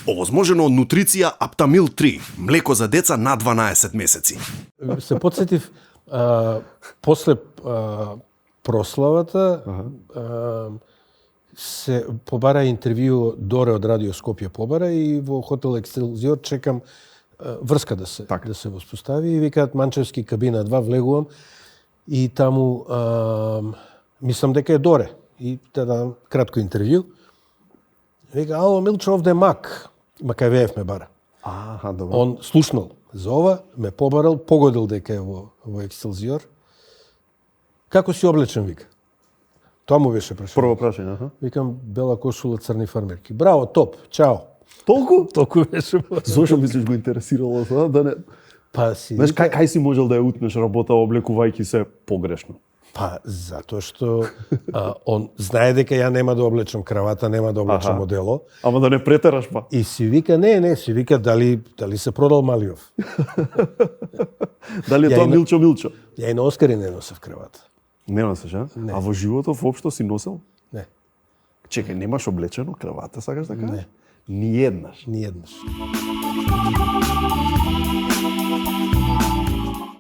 Овозможено од нутриција Аптамил 3, млеко за деца на 12 месеци. Се подсетив, после прославата, се побара интервју Доре од Радио Скопје побара и во хотел Екселзиор чекам врска да се воспостави и викаат Манчевски кабина 2, влегувам и таму мислам дека е Доре и да кратко интервју. Вика, ало, Милчо, овде е Мак. Макавеев ме бара. Добро. Он слушнал за ова, ме побарал, погодил дека е во Екселзиор. Како си облечен, вика? Тоа му беше прашање. Прво прашање, Викам, бела кошула, црни фармерки. Браво, топ, чао. Толку беше. Зошто мислиш го интересирало тоа? Да не... Па си... Знаеш, кај си можел да ја утнеш работа облекувајќи се погрешно? Па, затоа што он знае дека ја нема да облечам кравата, нема да облечам одело. Ама да не претераш па. И си вика, не, си вика дали се продал Малиов. Дали е тоа Милчо? Ја и на Оскари не носев кравата. Не носиш, а? Не. А во животот воопшто си носел? Не. Чекај, немаш облечено кравата, сакаш да кажеш? Не. Ни еднаш. Ни еднаш.